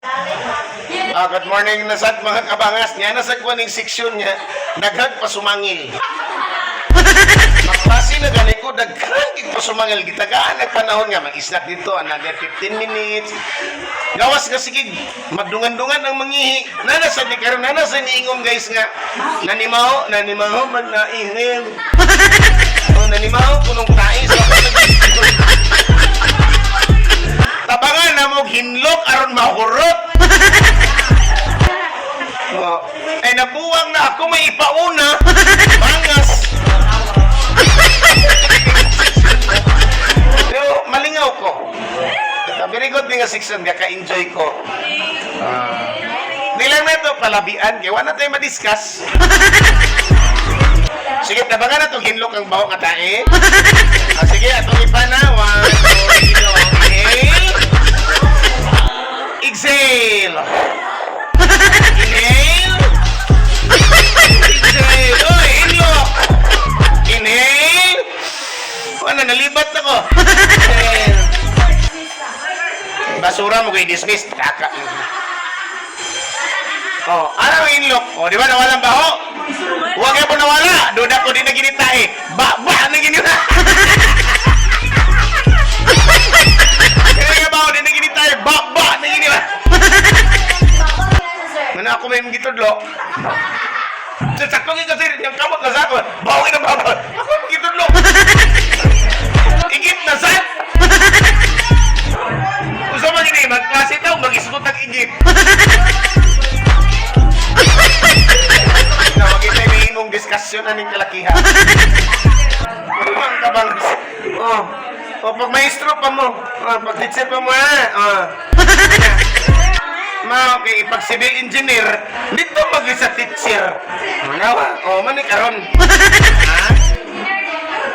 Ah, good morning na sad, mga kabangas. Nga nasa kuha ning seksyon nga daghang pasumangil. Magklase na gani ko, daghang gid pasumangil. Gitagaan ang panahon nga mag-snack dito another 15 minutes. Gawas nga sige magdungan-dungan ang mangihi. Nana sa ni karon, nana sa niingom, guys, nga nanimaho, nanimaho man naihim. Oh, nanimaho kunong tae sa tabangan na mo hinlok aron mahurot. Oh, ay nabuwang na ako, may ipauna. Bangas. Pero malingaw ko. Very good nga section nga ka-enjoy ko. Ah. Di lang na to palabian kay wala tayo ma-discuss. Sige, tabangan na itong hinlok ang baho nga tae. Ah, sige, atong ipana. One, two, three, go. Inhale. Exhale. Inhale. Exhale. Oy, hinlok. Inhale. Wala, nalibat ako. Exhale. Basura mo kay dismiss. Taka. Oh, ano ang inlok? Oh, di ba nawalang baho? Huwag yan po nawala. Doon ako din na ginita eh. Ba, ba, na ginita. Kaya nga baho din na ginita eh. Ba, ba, na ginita. Mana ako may gitudlo. Sa sakto kasi yung kamot na sa ako. Baho na baho. Ako may gitudlo. Igit na sad. Usa man gini magklase taw mag-isgot ang igit. Na magita may imong diskusyon aning kalakihan. Ang kabangs. Oh. Oh, pag maestro pa mo. Oh, pag teacher pa mo ha. Oh. Ma, okay, pag civil engineer, dito mag sa teacher. Manawa, oh, man ni karon. Ha?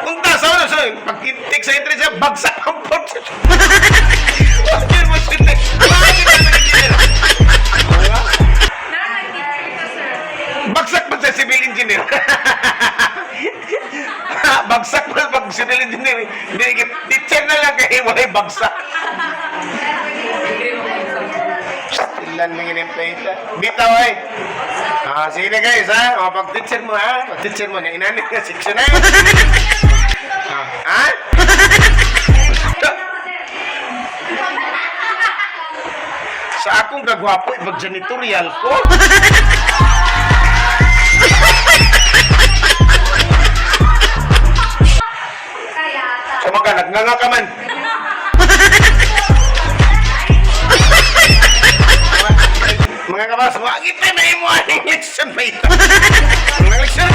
Kung ta sa ano, so, pag itik sa entrance siya, bagsak ang pot. Bakit mo siya? Bakit ka nag engineer? Bagsak pa sa civil engineer. Bagsak pa pag civil engineer. Hindi, teacher na lang kay walay bagsak. Ilan lang inimplay ita. Bitaw ay. Ah, sige na guys ha. O, pag teacher mo ha. Pag teacher mo na inani ka section na. Ah, ha? Sa akong gagwapo, pag janitorial ko. Sa mga nagnganga ka man. Mga kabas, wagit na may mo ang leksyon pa ito. Mga leksyon